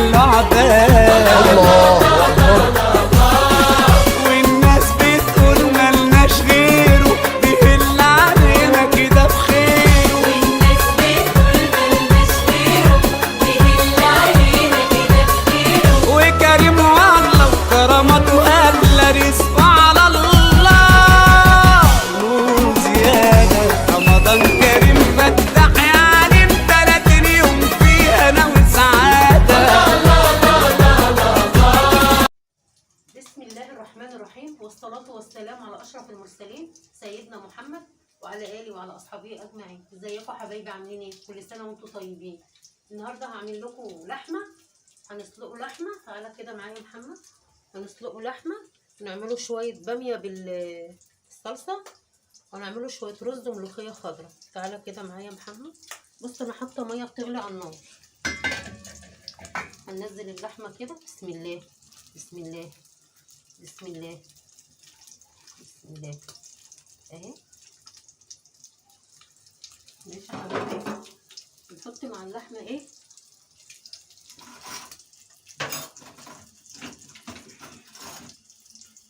كله عبادة. الله اكبر. والناس بتقول ملناش غيره، بيهل علينا كده بخيره. والناس بتقول ملناش غيره، بيهل علينا كده بخيره. وكريم والله وكرامته قابلة، رزقه على الله نور زيادة. رمضان كريم فتح يا عليم، 30 يوم فيها أنا وسعادة. بسم الله الرحمن الرحيم، والصلاة والسلام على أشرف المرسلين سيدنا محمد وعلى آله وعلى أصحابه أجمعين. ازيكم حبايبي، عاملين ايه؟ كل سنة وانتم طيبين. النهاردة هعمل لكم لحمة، هنسلقوا لحمة. تعالى كده معايا يا محمد، هنسلقوا لحمة ونعمله شوية بامية بالصلصة، ونعمله شوية رز وملوخية خضراء. تعالى كده معايا يا محمد. بص، أنا حاطة مية بتغلي على النار، هننزل اللحمة كده. بسم الله بسم الله بسم الله بسم الله اهي. ماشي يا حبايبي، نحط مع اللحمة ايه؟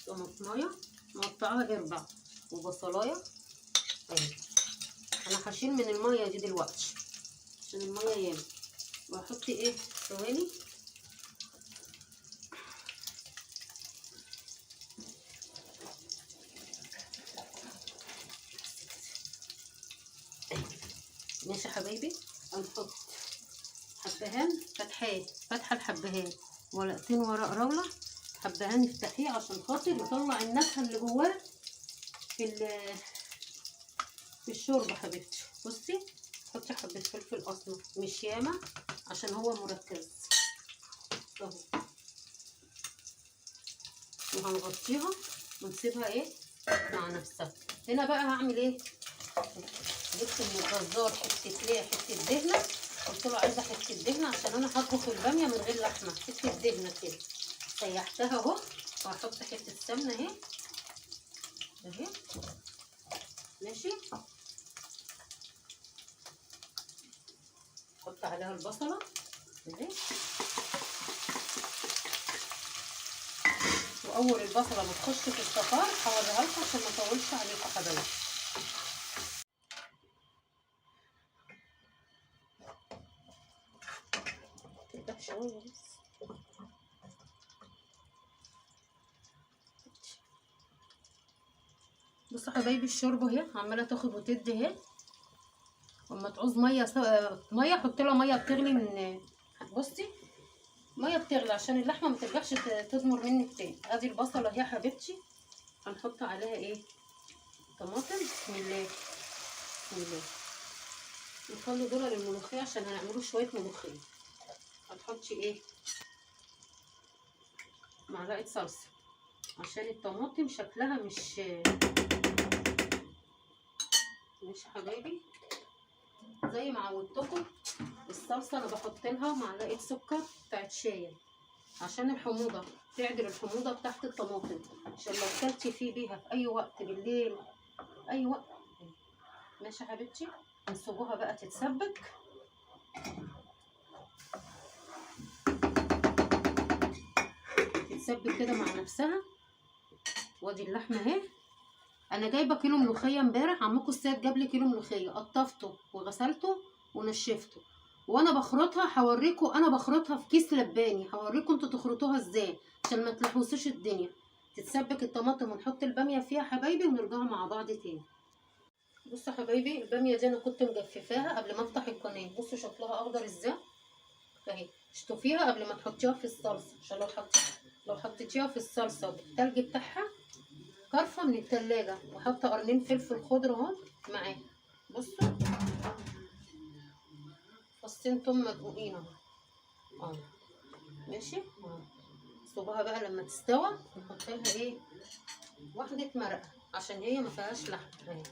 طماطمايه مقطعاها اربع وبصلايه اهي. انا هشيل من المية دي دلوقتي عشان المية ياما، وهحط ايه؟ ثواني. ماشي يا حبايبي، هنحط حبهان فتحات، فتحة الحبهان، ورقتين ورق راولة حبهان، افتحيه عشان خاطر يطلع النكهة اللي جواه في الشوربة حبيبتي. بصي، حطي حبة فلفل أسمر مش ياما عشان هو مركز اهو، وهنغطيها ونسيبها ايه مع نفسها. هنا بقى هعمل ايه؟ جبت من الجزار حتة ليه حتة دهنه، قلت له عايزه حتة دهنه عشان انا هطبخ الباميه من غير لحمه. حتة دهنه كده سيحتها اهو، وهحط حتة سمنه اهي اهي. ماشي، احط عليها البصله اهي، واول البصله ما تخش في الصفار هوريها لكم عشان ما اطولش عليكم حبايبي. تفتح شوية بس. بصوا حبايبي، الشوربة اهي عماله تاخد وتدي اهي. اما تعوز مية مية حط لها مية بتغلي من، بصي مية بتغلي عشان اللحمة ما ترجعش تضمر منك تاني. ادي البصله اهي يا حبيبتي، هنحط عليها ايه؟ طماطم. بسم الله بسم الله. نخلي دول للملوخيه عشان هنعمله شوية ملوخية. هتحطي ايه؟ معلقه صلصه عشان الطماطم شكلها مش ماشي حبايبي. زي ما عودتكم الصلصه انا بحط لها معلقه سكر بتاعت شاي عشان الحموضة، تعدل الحموضة بتاعت الطماطم، عشان لو كلتي فيه بيها في اي وقت بالليل اي وقت. ماشي يا حبيبتي، نسيبوها بقى تتسبك. تتسبك كده مع نفسها. وادي اللحمة اهي. انا جايبه كيلو ملوخية امبارح، عمكم السيد جاب لي كيلو ملوخية، قطفته وغسلته ونشفته، وانا بخرطها هوريكم. انا بخرطها في كيس لباني، هوريكم انتوا تخرطوها ازاي عشان ما تلحوسوش الدنيا. تتسبك الطماطم ونحط الباميه فيها حبايبي، ونرجعوا مع بعض تاني. بصوا حبايبي، الباميه دي انا كنت مجففاها قبل ما افتح القناة. بصوا شكلها اخضر ازاي اهي. اشطفيها قبل ما تحطيها في الصلصه، عشان لو حطيتيها في الصلصه بالتلج بتاعها كرفة من التلاجة. وحاطه قرنين فلفل خضر اهو معاه. بصوا فصين توم مدقوقين اهو. ماشي. سيبوها بقى لما تستوى نحط لها ايه؟ واحدة مرقه عشان هي ما فيهاش لحم اهي.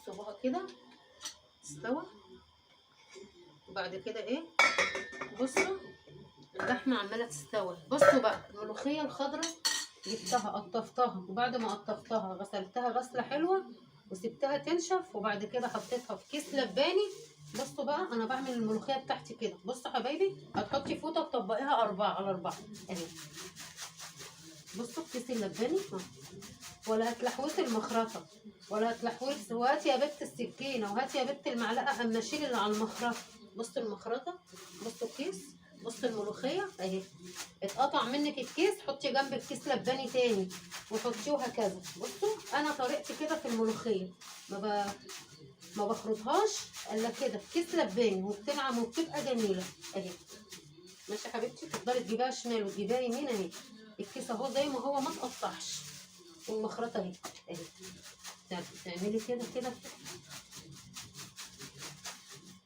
سيبوها كده تستوى، وبعد كده ايه؟ بصوا اللحمة عماله تستوى. بصوا بقى الملوخية الخضراء جبتها قطفتها، وبعد ما قطفتها غسلتها غسله حلوة وسبتها تنشف، وبعد كده حطيتها في كيس لباني بصوا بقى انا بعمل الملوخية بتاعتي كده. بصوا حبايبي، هتحطي فوطه تطبقيها 4 على 4 اهي. بصوا الكيس اللباني، ولا هتلحوسي المخرطه ولا هتلحوسي، وهاتي يا بت السكينة وهاتي يا بت المعلقة اما اشيل اللي على المخرطه. بصوا المخرطه، بصوا الكيس، بصوا الملوخية اهي. اتقطع منك الكيس حطي جنب الكيس لباني تاني وحطيه وهكذا. بصوا انا طريقتي كده في الملوخية، ما بخرطهاش الا كده كيس لباني، وبتنعم وبتبقى جميلة اهي. ماشي يا حبيبتي، تفضلي تجيبيها شمال وتجيبيها يمين اهي. الكيس اهو زي ما هو ما اتقطعش، والمخرطه اهي اهي. تعملي كده كده.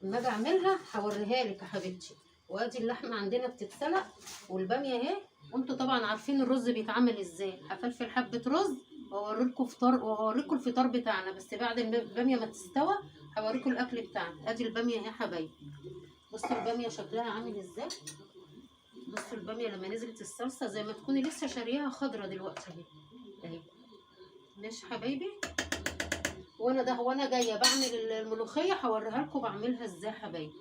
اما اجي اعملها هوريها لك يا حبيبتي. وادي اللحمة عندنا بتتسلق والباميه اهي، وانتوا طبعا عارفين الرز بيتعمل ازاي. هفلفل حبه رز واوريكم فطار، واوريكم الفطار بتاعنا، بس بعد الباميه ما تستوى هوريكم الاكل بتاعنا. ادي الباميه اهي يا حبايبي. بصوا الباميه شكلها عامل ازاي. بصوا الباميه لما نزلت الصلصه زي ما تكوني لسه شارياها خضرة دلوقتي اهي اهي. ماشي حبايبي، وانا جاية بعمل الملوخية هوريها لكم بعملها ازاي حبايبي.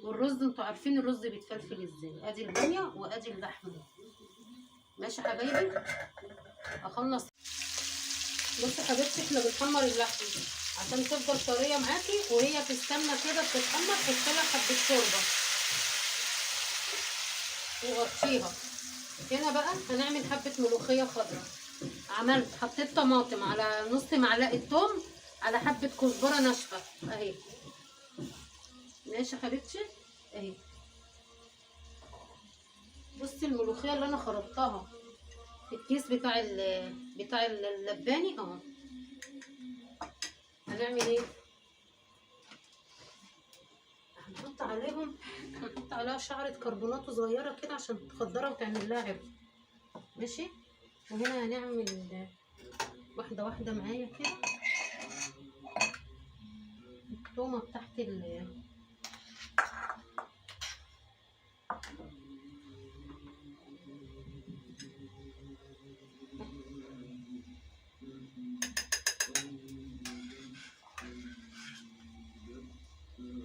والرز انتوا عارفين الرز بيتفلفل ازاي. ادي الباميه وادي اللحمة. ماشي حبايبي، اخلص. بصوا حبيبتي، احنا بنحمر اللحمة عشان تفضل طرية معاكي وهي في السمنة كده بتتحمر. حطي لها حبه شوربة وغطيها. هنا بقى هنعمل حبه ملوخية خضراء. عملت حطيت طماطم على نص معلقه توم على حبه كزبره ناشفة اهي. ماشي حبيبتي اهي. بصي الملوخية اللي انا خرطتها في الكيس بتاع اللباني اهو. هنعمل ايه؟ هنحط عليهم، هنحط عليها شعره كربوناتو صغيرة كده عشان تخضرها وتعمل لها عرق. ماشي، وهنا هنعمل واحدة واحدة معايا كده التومه بتاعت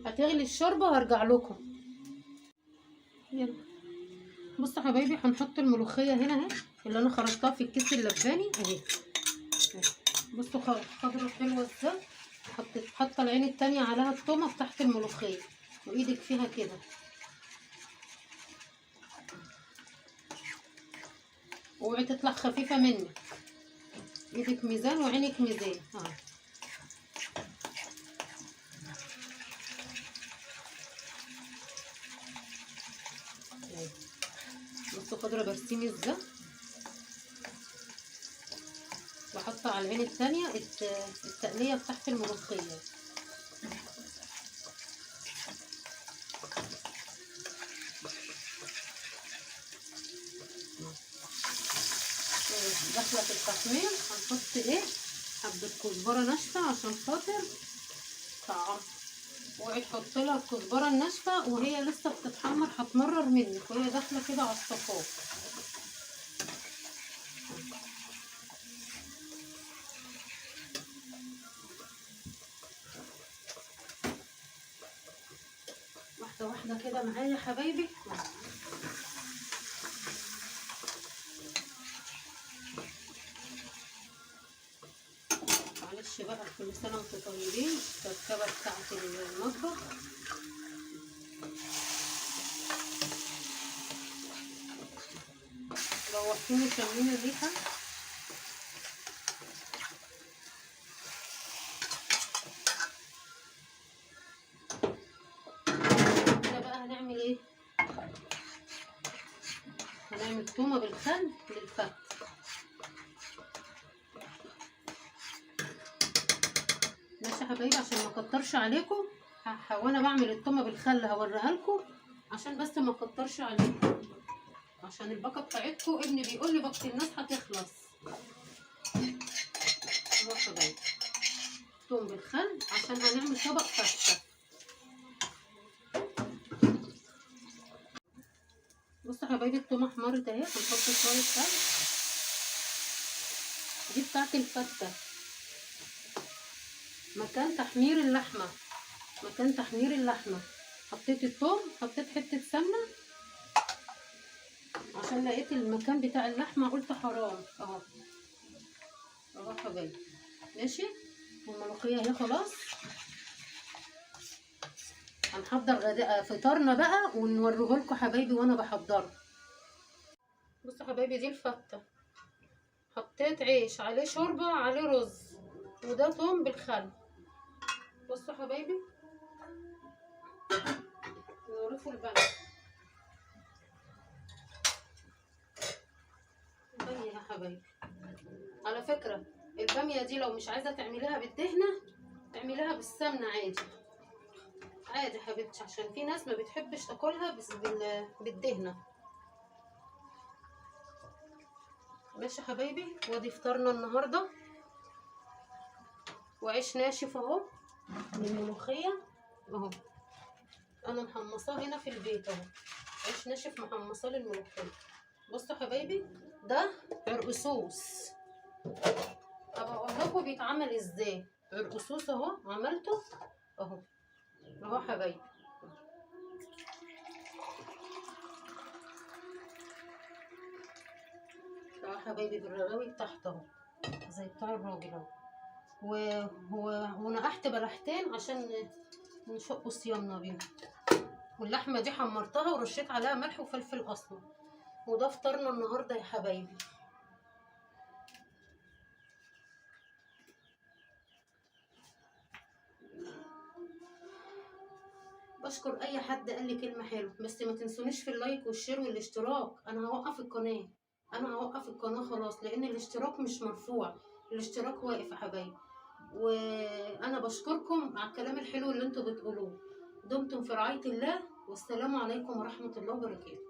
هتغلي الشوربة وهرجع لكم. يلا بصوا حبايبي، هنحط الملوخية هنا اهي اللي انا خرجتها في الكيس اللباني اهي. بصوا خضرة حلوة ازاي. حطيت حاطه العين التانية عليها التومه بتاعت الملوخية وايدك فيها كده. اوعي تطلع خفيفة منك، ايدك ميزان وعينك ميزان. بصوا خضرة برسيم ازاي. وحاطه على العين الثانية التقليه بتاعت الملوخية. داخله في التحمير. هنحط ايه؟ حبه كزبره ناشفة عشان خاطر طعم. اوعي تحطي لها الكزبره الناشفه وهي لسه بتتحمر، هتمرر منك وهي داخله كده على الصفار. واحدة واحدة كده معايا يا حبايبي. معلش بقى، كل سنة وانتم طيبين. الكركبه بتاعت المطبخ. روحتوني شامين الريحة. كده بقى هنعمل ايه؟ هنعمل تومة بالخل للفت. ماشي يا حبايبي، عشان ما اكترش عليكم وانا بعمل التومه بالخل هوريها لكم، عشان بس ما اكترش عليكم، عشان الباقه بتاعتكم ابني بيقول لي باقه الناس هتخلص. اهو يا حبايبي توم بالخل عشان هنعمل طبق فته. بصوا يا حبايبي التومه احمرت اهي، هنحط شوية خل. دي بتاعت الفته، مكان تحمير اللحمة. مكان تحمير اللحمة. حطيت الثوم، حطيت حتة سمنه عشان لقيت المكان بتاع اللحمة قلت حرام. اهو اهو حبايبي ماشي. والملوخيه اهي خلاص. هنحضر غداء فطارنا بقى ونوريه لكم حبايبي وانا بحضره. بصوا حبايبي دي الفته، حطيت عيش عليه شوربة عليه رز، وده توم بالخل. بصوا حبايبي نوريكم الباميه. الباميه يا حبايبي، على فكرة الباميه دي لو مش عايزه تعمليها بالدهنه تعمليها بالسمنه عادي عادي حبيبتي، عشان في ناس ما بتحبش تاكلها بس بالدهنه. ماشي حبايبي، وادي فطارنا النهارده، وعيش ناشف اهو للملوخيه اهو، انا محمصاه هنا في البيت اهو، عيش ناشف محمصاه للملوخيه. بصوا حبايبي ده عرقسوس، ابقى اقول لكم بيتعمل ازاي. عرقسوس اهو عملته اهو اهو حبايبي. اهو حبايبي بالرغاوي بتاعته اهو زي بتاع الراجل اهو. ونقحت بلحتين عشان نشق صيامنا بيهم. واللحمة دي حمرتها ورشيت عليها ملح وفلفل اسمر. وده فطارنا النهارده يا حبايبي. بشكر اي حد قال لي كلمة حلوة، بس ما تنسونيش في ال like وال share والاشتراك. انا هوقف القناة، انا هوقف القناة خلاص، لان الاشتراك مش مرفوع، الاشتراك واقف يا حبايبي. وانا بشكركم على الكلام الحلو اللي انتوا بتقولوه. دمتم في رعاية الله، والسلام عليكم ورحمة الله وبركاته.